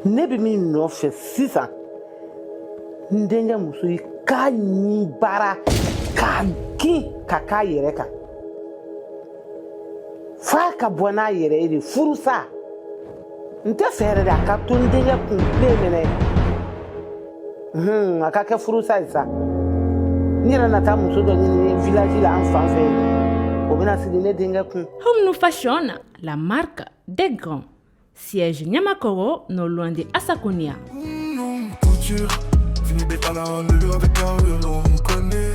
Ne bɛ min nɔfɛ sisan, n denkɛ muso, i k'a ɲin baara k'a kin ka k'a yɛrɛ kan f'a ka bɔ n'a yɛrɛ ye de. Furusa n tɛ fɛ yɛrɛ de, a ka to n denkɛ kun bilen minɛ, a ka kɛ furusa ye sa. N yɛrɛ na taa muso dɔ ɲini village la an fan fɛ yen, o bɛna sigi ne denkɛ kun. Home Fashion, la marque des grands. Siège Niamakoro, non loin de Assakonia. Couture, fini bɛ ala le avec on connaît.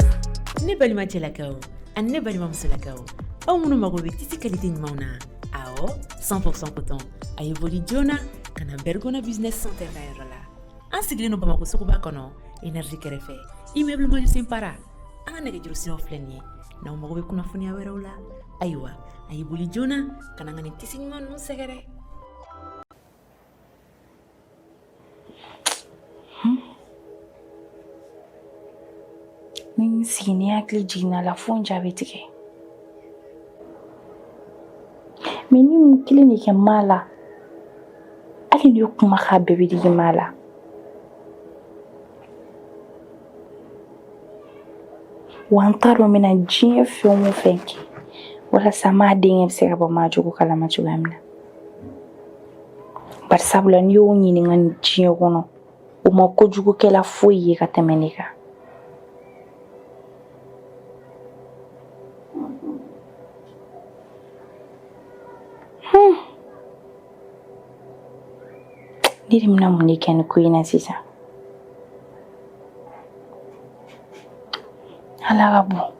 Ne balima cɛlakaw ani ne balima musolakaw, aw minnu mago bɛ tissu qualité ɲumanw na, awɔ, 100% coton, a ye boli joona ka na Bergona Business Center la yɔrɔ la. An sigilen don Bamakɔ suguba kɔnɔ, Énergie kɛrɛfɛ, immeuble Majusen Para. An ka nɛgɛjuru siraw filɛ nin ye. N'aw mago bɛ kunnafoniya wɛrɛw la, ayiwa, a ye boli joona ka na n ka nin tissu ɲuman ninnu sɛgɛrɛ. Ni n sigi, ni hakili jiginna la, fo n ja bɛ tigɛ. Mais ni mun kelen de kɛ maa la, hali n'i kuma k'a bɛɛ bɛ digi maa la. Wa n t'a dɔn n bɛna diɲɛ fɛn o fɛn kɛ walasa maa denkɛ bɛ se ka bɔ maa jugu kalama cogoya min na. Bari sabula n'i y'o ɲininka nin diɲɛ kɔnɔ, o ma kojugukɛla foyi ye ka tɛmɛ ne kan. Ne de bɛna mun de kɛ nin ko in na sisan? Ala ka bon.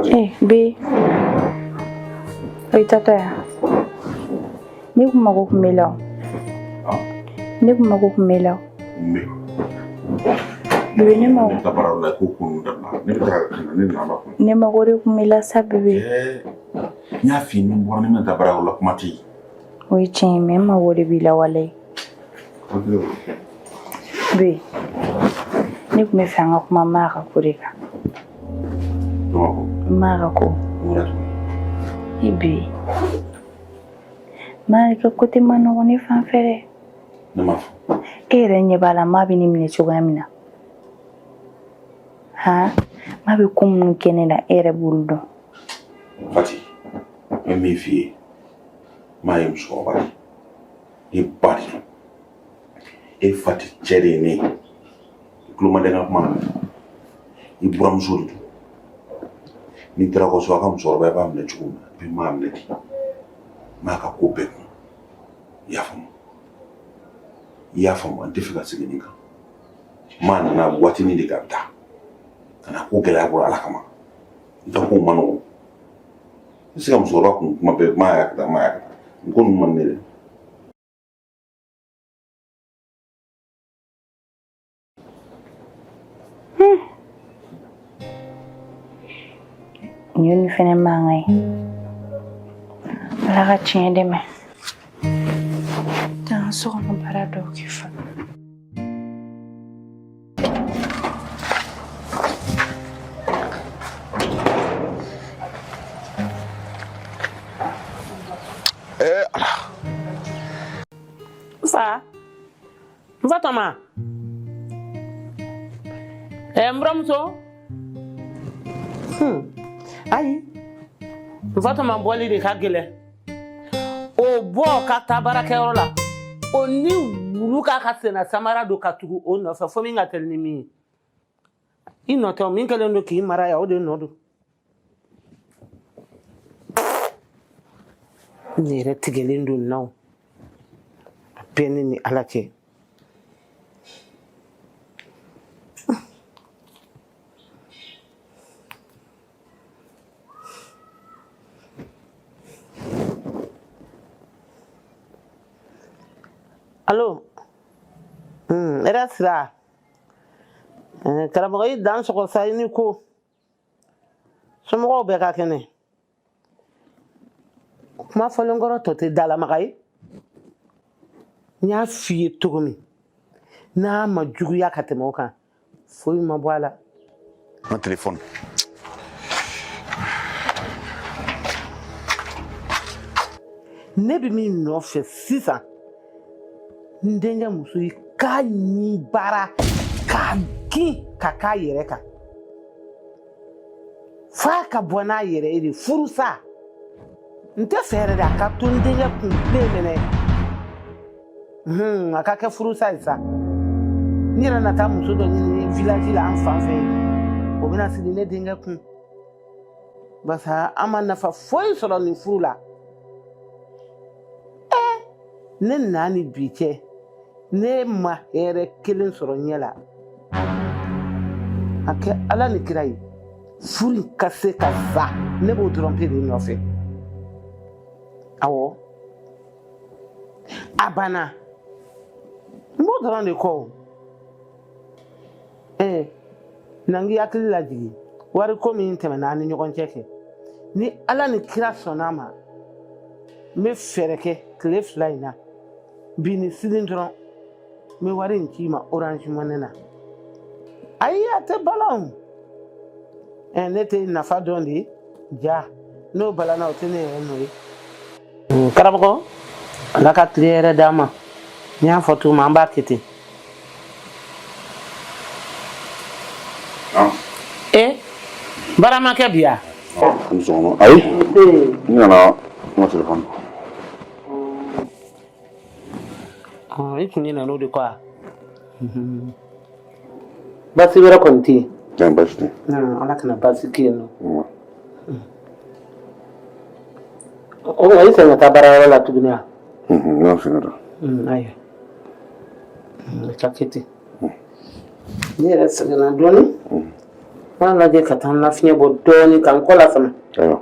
Eh, B. O ye tatɔ ya. Ne kun mago kun b'e la o. Ne kun mago kun b'e la o. Bébé, ne mago. Ne bɛ taa baara la, ko ko ninnu dabila. Ne bɛ taa ka na, ne nana kun. Ne mago de kun b'e la sa, bébé. N y'a f'i ye, ni n bɔra, ni n bɛna taa baara la, kuma tɛ yen. O ye tiɲɛ ye, mais n mago de b'i la walayi. Bébé, ne kun bɛ fɛ an ka kuma maa ka ko de kan. Maa ka ko. I bébé. Maa ka ko tɛ ma nɔgɔn ne fan fɛ dɛ. Ne m'a fɔ. E yɛrɛ ɲɛ b'a la, maa bɛ ne minɛ cogoya min na. Han, maa bɛ ko minnu kɛ ne la, e yɛrɛ b'olu dɔn. Fati, n bɛ min f'i ye, maa ye musokɔrɔba de ye, e ba de don. E Fati cɛ de ye ne ye. I tulo ma da n ka kuma na. I buramuso de don. N'i taara ko so, a ka musokɔrɔba, i b'a minɛ cogo min na, i bɛ maa minɛ ten. Maa ka ko bɛɛ kun. I y'a faamu? I y'a faamu? An tɛ fɛ ka segin nin kan. Maa nana waatinin de kɛ, a bɛ taa. Ka na ko gɛlɛya bolo Ala kama. I ka kow man nɔgɔn. I tɛ se ka musokɔrɔba kun kuma bɛɛ, maa y'a kɛ tan, maa y'a kɛ tan. Nin ko ninnu man di ne ye dɛ. Nin ye nin fɛnɛ mankan ye. Ala ka tiɲɛ dɛmɛ. Taa so kɔnɔ baara dɔw kɛ fɔlɔ. Eh, ala. Fa, n Fatɔma. Ɛ, n buramuso. Ayi, n Fatɔma bɔli de ka gɛlɛn. O bɔ ka taa baarakɛyɔrɔ la, o ni wulu k'a ka senna samara don ka tugu o nɔfɛ, fo min ka teli ni min ye. I nɔ tɛ o, min kɛlen don k'i mara yan, o de nɔ don. Ne yɛrɛ tigɛlen don na o. A bɛɛ ne ni Ala cɛ. Alo, hɛrɛ sira. Karamɔgɔ, i dan sɔgɔ sa, i ni ko. Somɔgɔw bɛɛ ka kɛnɛ? Kuma fɔlen kɔrɔ tɔ tɛ dalamaga ye. N y'a f'i ye cogo min, n'a ma juguya ka tɛmɛ o kan, foyi ma bɔ a la. N ka telefɔni. Ne bɛ min nɔfɛ sisan, n denkɛ muso ye k'a ɲin baara k'a kin ka k'a yɛrɛ kan f'a ka bɔ n'a yɛrɛ ye de. Furusa n tɛ fɛ yɛrɛ de a ka to n denkɛ kun bilen minɛ, a ka kɛ furusa ye sa. N yɛrɛ na taa muso dɔ ɲini village la an fan fɛ yen, o bɛna sigi ne denkɛ kun, barisa an ma nafa foyi sɔrɔ nin furu la. Ne na ni bi cɛ, ne ma hɛrɛ kelen sɔrɔ ɲɛ la. A kɛ Ala ni kira ye, furu in ka se ka sa, ne b'o dɔrɔn pe de nɔfɛ. Awɔ, a banna, n b'o dɔrɔn de kɔ. O na n k'i hakili lajigin wari ko min tɛmɛna an ni ɲɔgɔn cɛ kɛ. Ni Ala ni kira sɔnna a ma, n bɛ fɛɛrɛ kɛ tile 2 in na, bi ni sini dɔrɔn, n bɛ wari in ci i ma Orange Money na. Ayi, a tɛ balan o. Ne tɛ nafa dɔn de ja, n'o balanna, o tɛ ne yɛrɛ nɔ ye. Karamɔgɔ, Ala ka tile yɛrɛ d'an ma. N y'a fɔ cogo min, an b'a kɛ ten. Baara ma kɛ bi yan? Ayi, n nana n ka telefɔni. I tun ɲinɛna o de kɔ wa? Baasi wɛrɛ kɔni tɛ yen? Baasi tɛ yen. Ala kana baasi kɛ yen nɔ. O tuma i segin ka taa baarayɔrɔ la tuguni wa? N y'a segin ka taa. Ayiwa, i ka kɛ ten. Ne yɛrɛ sɛgɛnna dɔɔnin, n b'a lajɛ ka taa n lafiɲɛ bɔ dɔɔnin ka n kɔ lasama. Ayiwa.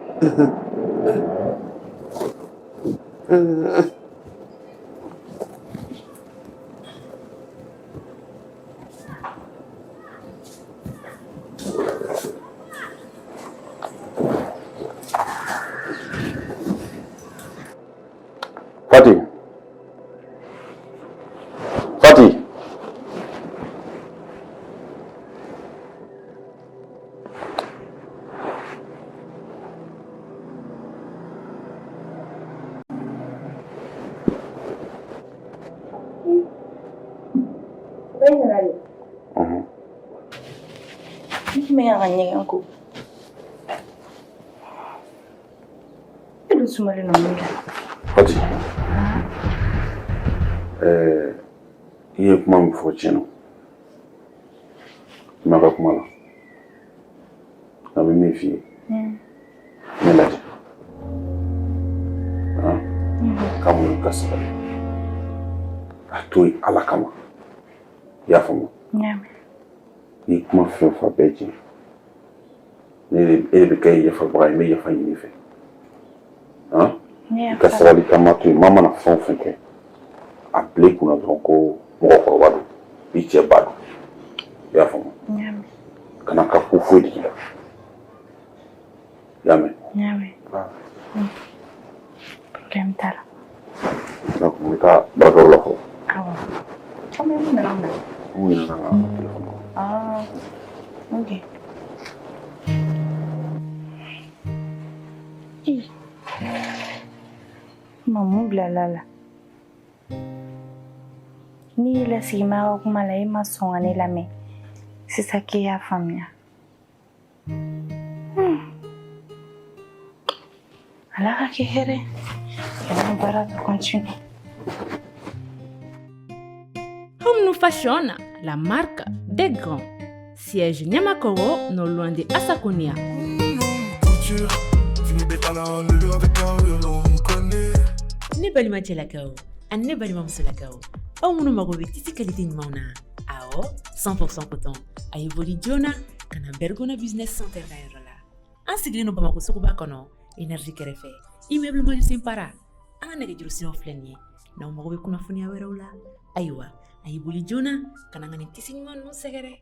Fati, Fati. Bɛɛ nana de. N tun bɛ yan ka ɲɛgɛn ko. E dun sumalen don mun la? Fati, i ye kuma min fɔ, tiɲɛ don. N ma ka kuma la. Nka n bɛ min f'i ye, ne lajɛ. Ka muɲu, ka sabali. A to yen Ala kama. I y'a faamu? N y'a mɛn. I ye kuma fɛn o fɛn, a bɛɛ tiɲɛ. Ne de, e de bɛ kɛ yafabaga ye, n bɛ yafa ɲini i fɛ. Ne I ka sabali, ka ma to yen. Maa mana fɛn o fɛn kɛ, a bila i kunna dɔrɔn ko mɔgɔkɔrɔba don, i cɛ ba don. I y'a faamu? N y'a mɛn. Kana ka ko foyi digi i la. I y'a mɛn? N y'a mɛn. Problème t'a la. Donc n bɛ taa baarakɛyɔrɔ la fɔlɔ. Awɔ. Komi mun nana mun na? N ɲinɛna n ka telefɔni kɔ. Ah, ok. Ih. Ma mun bilala la? N'i y'i lasigi ma ka kuma la, e ma sɔn ka ne lamɛn. Sisan k'e y'a faamuya. Ala ka kɛ hɛrɛ. Yanni baara ka continue. Home Fashion, la marque des grands. Siège Niamakoro, non loin de Assakonia. Couture, fini bɛ ala lulu avec carrure, on connaît. Ne balima cɛlakaw ani ne balima musolakaw, aw minnu mago bɛ tissu qualité ɲumanw na, awɔ, 100% coton, a ye boli joona ka na Bergona Business Center ka yɔrɔ la. An sigilen don Bamakɔ suguba kɔnɔ, Énergie kɛrɛfɛ, immeuble Malisen para. An ka nɛgɛjuru siraw filɛ nin ye. N'aw mago bɛ kunnafoniya wɛrɛw la, ayiwa, a ye boli joona ka na ka nin tissu ɲuman ninnu sɛgɛrɛ.